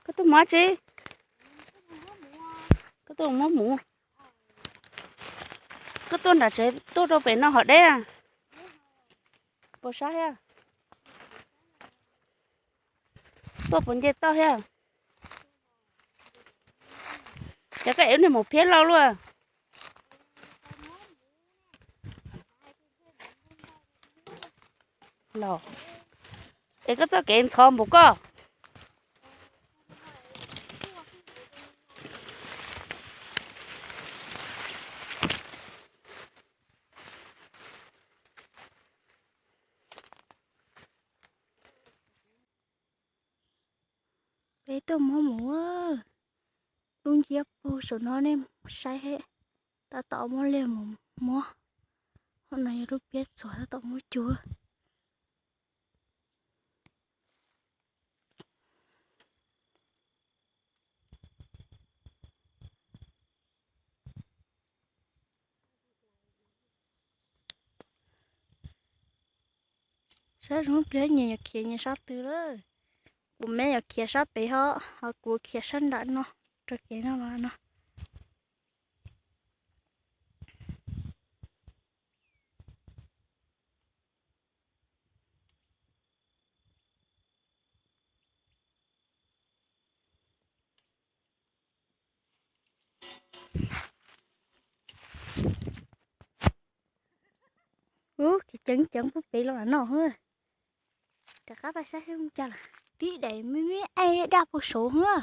Koj tuaj mus dab tsi? Koj tuaj muab mus. Koj tuaj nram tsev tuaj rau pem no hov deb. Puas sab thiab? Tuaj puas nce toj thiab? Ces koj ev niag maum phiab lauj luaj. Los, es koj txoj kev ntxhov npaum koj. Peb tuaj muab mus, lub nciab puag saum no nej saib, tab tom muab liag mus muab. Qhov no yog lub piab txuas tab tom muab cuag. Sab zoo pliag nyias yuav khiav nyias sab twg lawm. Kuv me yuav khiav sab pem ho, ho kuv khiav sab nram no, rau kev no los no. Ub, khiav ceev ceev puag pem los no. Rov qab pais saib seb mus cas lawm. Tib daim me me daj puag saud na.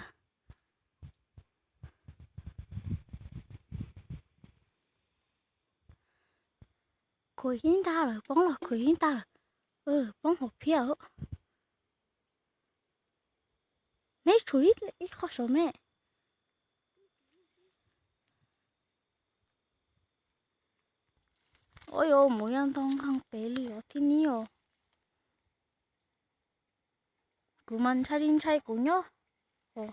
Khuav yeeb ntag lawm, poob los khuav yeeb ntag lawm. Poob hauv phiab. Neb tshuav ib qho saud me. Ua yuav mus yog ntoo nqeeg pem li os thiab ne os. Kuv mas ntshai li ntshai kuv nyob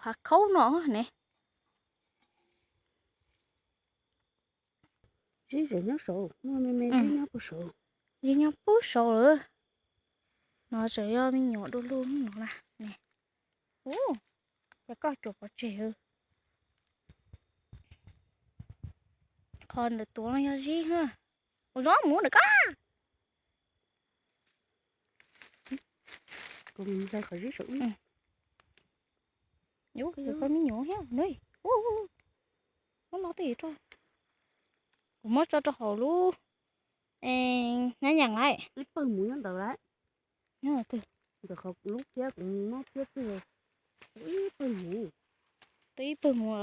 hav khaub no ne. Zib nyob saud, nyob puag saud. Zib nyob puag saud lawm. No tseem yog me nyuam du lug no na. Ub, cas koj cuam pov tseg. Qhov ntawm tuav no yog zib na. Ua zoo mus ntawm koj. Kuv mus hlais qhov zib saum ub. Koj me nyuam thiab. Muab no twj ywm rau. Kuv muab tso rau hauv lub hnab nyeem lawm. Ib pawg mus nyob ntawd lawm. Nyob twg? Ntawm qhov lub phiab kuv muab phiab twg. Ib pawg mus. Twb ib pawg mus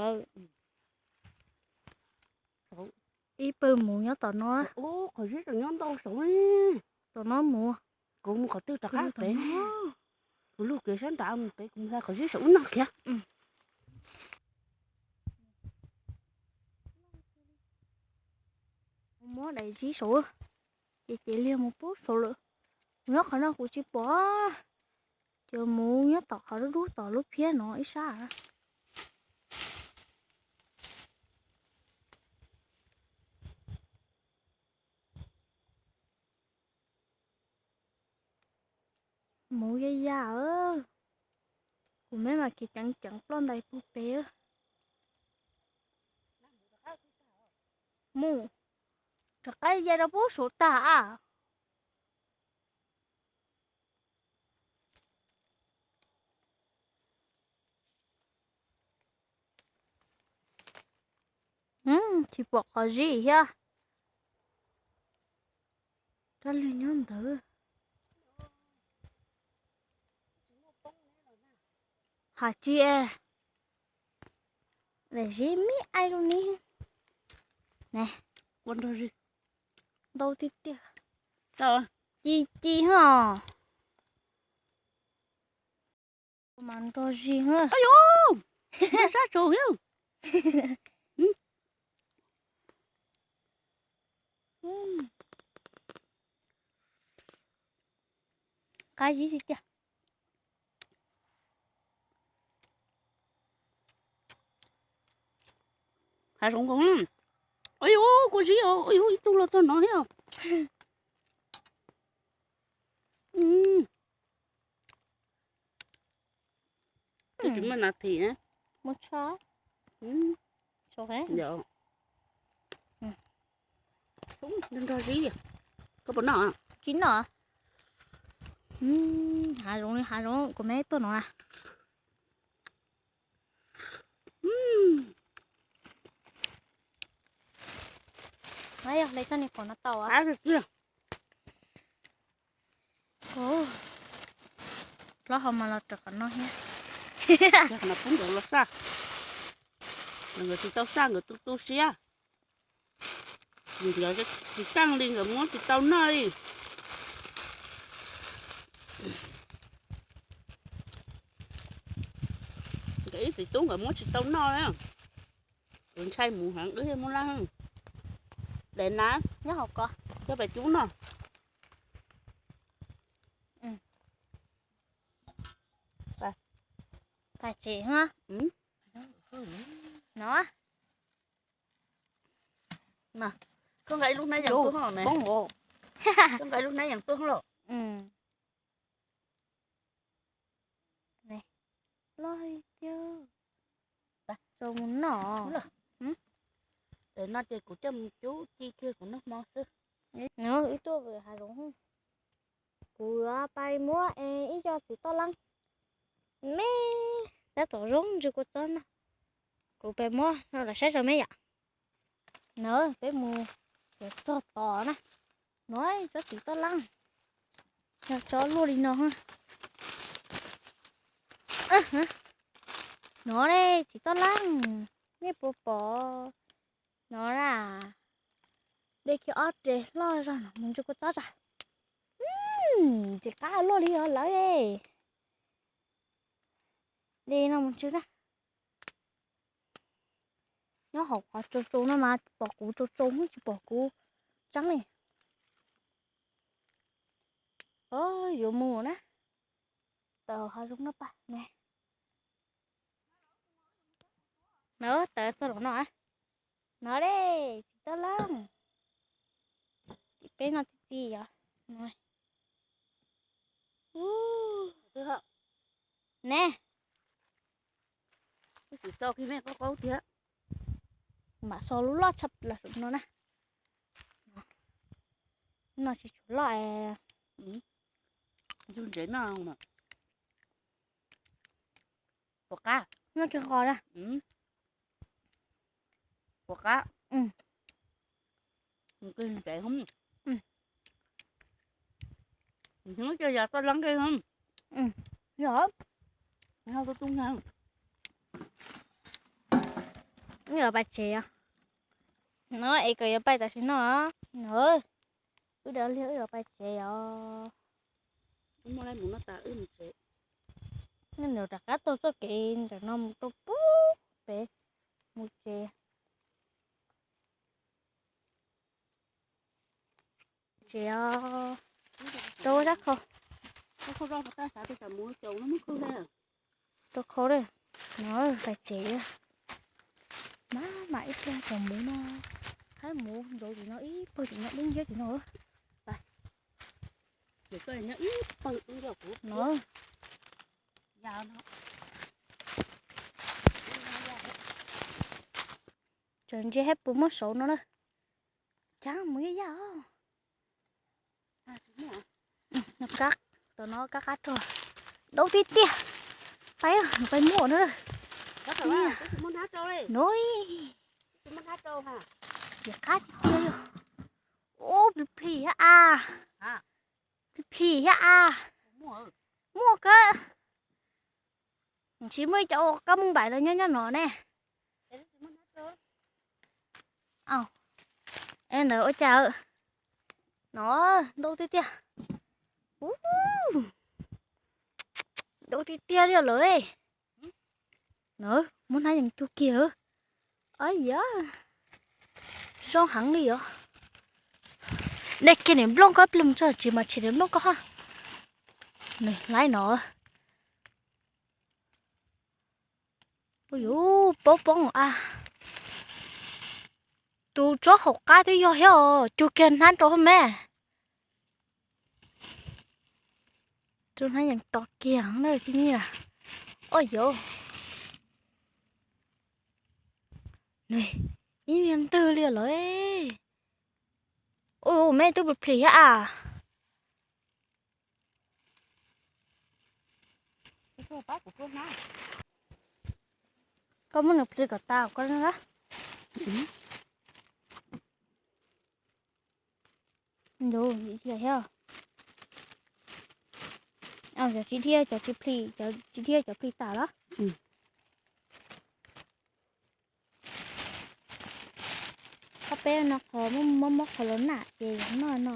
lawm. Ib pawg mus nyob tom no. Qhov zib tseem nyob ntau saud. Tom no mus. Kuv mus qhov twg rov qab pem. Kuv lug kev sab nrad mus pem, kuv mus hlais qhov zib saum ub no kiag. Muab daim zib saud, ces ces liag mus pub saud lawm. Mus nyob qhov no kuv tsis pom, ces mus nyob tom qhov dub dub tom lub phiab no ib sab. Mus ya ya, kuv me mas khiav ceev ceev ploj ntais puag pem. Mus, rov qab ya rau pub saud tag a. Tsis pom qhov zib thiab. Rab lwg nyob ntawd. Has tsis, daim zib me aib lub ni. Ua nrog zig. Ntau tiag tiag. Ci ci ho. Mas nrog zig. Sab tsaus thiab. Qab zib tiag tiag. Hav zoov nkoos. Ua yuav kua zib, ua yuav ib tug los txog no thiab. Twb tsis muaj nas this na. Yog. Nrog zib. Koj puas noj? Tsis noj. Hav zoov li hav zoov kuv me tuaj no na. Yog le tso ni pom no tau. Plaub hau mas los rau qhov no thiab. Mas pub nkawd los saj, nkawd tsis tau saj nkawd tu tu siab. Vim nkawd tsis tseej li nkawd muab tsis tau noj li. Nkawd ib txiv tub nkawd muab tsis tau noj na. Kuv ntshai mus heev wb thiaj muab lab. Daim na, nyob hauv ko, coj pais cub noj. Pais tsev no. Koj nqa ib lub hnab yees tuaj hlo ne. Koj nqa ib lub hnab yees tuaj hlo. Loj tiag. Tau mus noj. Tam no ces kuv coj mus cub ci kiag kuv noj hmo xwb. Wb tuaj hav zoov, kuv yuav pais muab ib co txiv toj leeb me, tab tom zoo ntsws kua txob no. Kuv pais muab los saib tso me yom. No peb mus yuav txog tod na. No tsob txiv toj leeb yog tsob luaj li no. No ne, txiv toj leeb, nej puas pom? No na, de kiag ob re loj zog no mus ntsws kua txob tso. Ntxim qab luaj li os lawv. De no mus ntsws na. Nyob hauv qhov tsau tsau no mas pom kuv tsau tsau tsis pom kuv tseeb li. Yuav mus na. Tawm hav zoov no pab ne. No tawm txog los no. No de, txiv toj leeb. Tim peb no txi txiv os. Ne, tsis xo kiag me qaub qaub tiag. Mam xo lub loj tshaj plaws no na. No tsis tshua loj. Ntsuj ntsev no. Puas qab? Noj kiag qos na. Puas qab? Ntsev, ntsev cov yog toj leeb kiag. Yog, tu tu. Wb yuav pais tsev os. No es kom yuav pais tam sim no. Wb dawv liag wb yuav pais tsev os. Nej nws rov qab taug txoj kev ntawm no mus rau pub pem mus tsev. Tsev os. Rau sab khau. Rau khau li. No pais tsev. Mas mam ib pliag pom muv no. Haib muv ntxov tim no ib pawg tim no dub nciab tim no. No. Tseem ntsia saib puas muaj saud no na. Cas mus yaj yaj os. Tom no kab qab rog. Dub tiag tiag. Pais, pais muaj na. No. Yam qab tiag tiag li. Ub, plig plig thiab a. Plig plig thiab a. Muaj kawg. Tsis muaj ib co kab mooj npaim los nyob nyob no ne. Es ntawd ua cas? No, ntau tiag tiag. Ntau tiag tiag li lawm. No, muab hnab yees cug kiag. Ab yam, zoo heev li os. Dej kiag niam nplooj ko, ib pliag mus txog tsev mas tshem niam nplooj ko ha. Nws hlais no. Ua yuv poob poob a. Tus tsob hauv qab twb yog thiab os, cug kiag hnab rau hauv me. Tus hnab yees to kiag na, tib nyiaj. Oj yov, ib niag ntwg li lawm. Ua me tub plis plis thiab as. Koj muab nws plis kom tas koj na. Yus thiab, cov tsis dhia cov tsis plis, cov tsis dhia cov plis tas los. Ob peb no qhov mob mob qhov los nam ces noj no.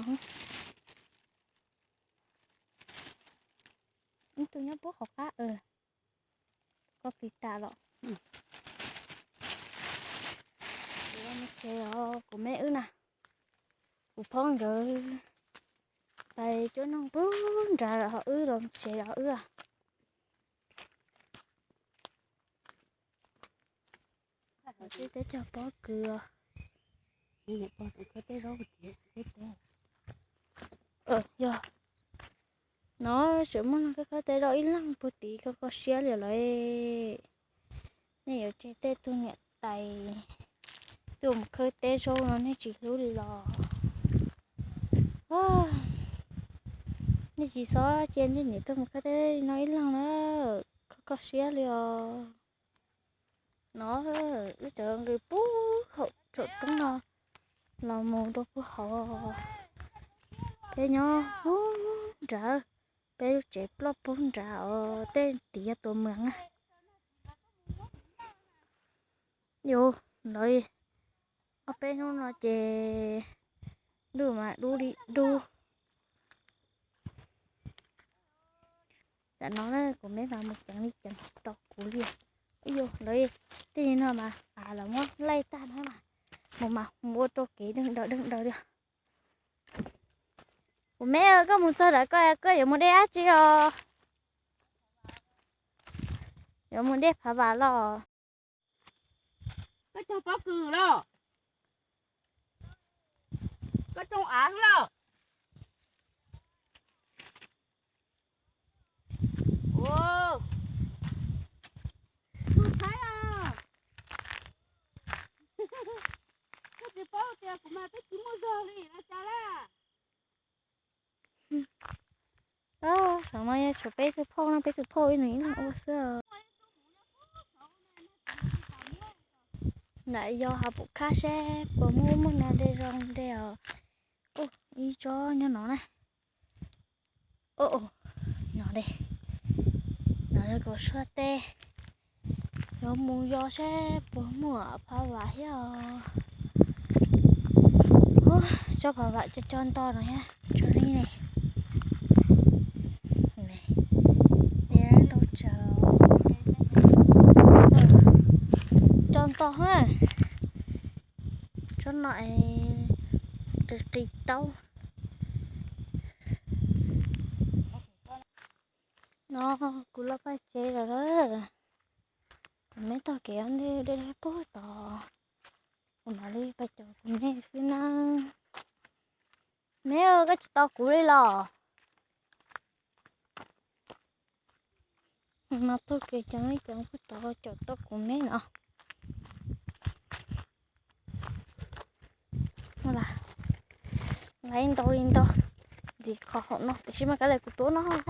Ib tug nyob puag qhov qab, koj plis tas los. Ces os kuv me wb na, kuv phob nkawd pais cuab noog puag nrad lawm ho wb los tsev os wb. Teb chaws pob kws os. Yog no tseem muaj neeg khawb khawb teb zaub ib leeg puag tid koj koj siab li lawm. Nej yuav tseg tej tug niam tais tuaj mus khawb teb zaub no nej tsis hlub li los? Nej tsis txhob cia nej niam tuaj mus khawb teb no ib leeg na, koj koj siab li os. No wb tseem nqis puag hauv tsoom roob no los mus rau puag hauv. Peb nyob puag nrad, peb lub tsev ploj puag nrad os, tej tim yog tus mws na. Yus lawv ob peb hnub no ces ntuj mas dub li dub. Tam no na kuv me mas mus ceev li ceev tsis tau kuv li. Ib yus lawv tej no mas av los muab laij tag na mas mus mas mus ua rau kev deeg daws deeg daws li. Kuv me, koj mus txog ntawd koj koj yuav mus dej dab tsi os? Yuav mus dej phav vam los? Koj cog pob kws los? Koj tsoo av los? Tus Thaib os, koj tsis paub tias kuv mas twb tsis muaj zog li no cas lawm. Tam no yog tshuav peb tug phauj no, peb tug phauj ib nus ib leeg ua xwb. Lam yog hav pum khab seb puas muaj muaj no de zoo de os. Ib tsob nyob no na. No de, no yog kaum suab teb. Yuav mus yos seb puas muaj phav vam thiab os. Tsob phav vam cov cov nto no thiab, tsob li ne. Ntau tsawv, cov nto thiab. Tsob no es qis qis taub. No kuv los pab tsev lawm na. Kuv me tog kev ntej deb deb puag tod. Kuv mam li pab caum kuv me xwb na. Me, koj tsis tos kuv li los? Mas taug kev ceev li ceev puag tod caum tau kuv me no. Lawv ntau li ntau ntxiv qhov hauv no tiam sis mas kav liam kuv tuav no lawm.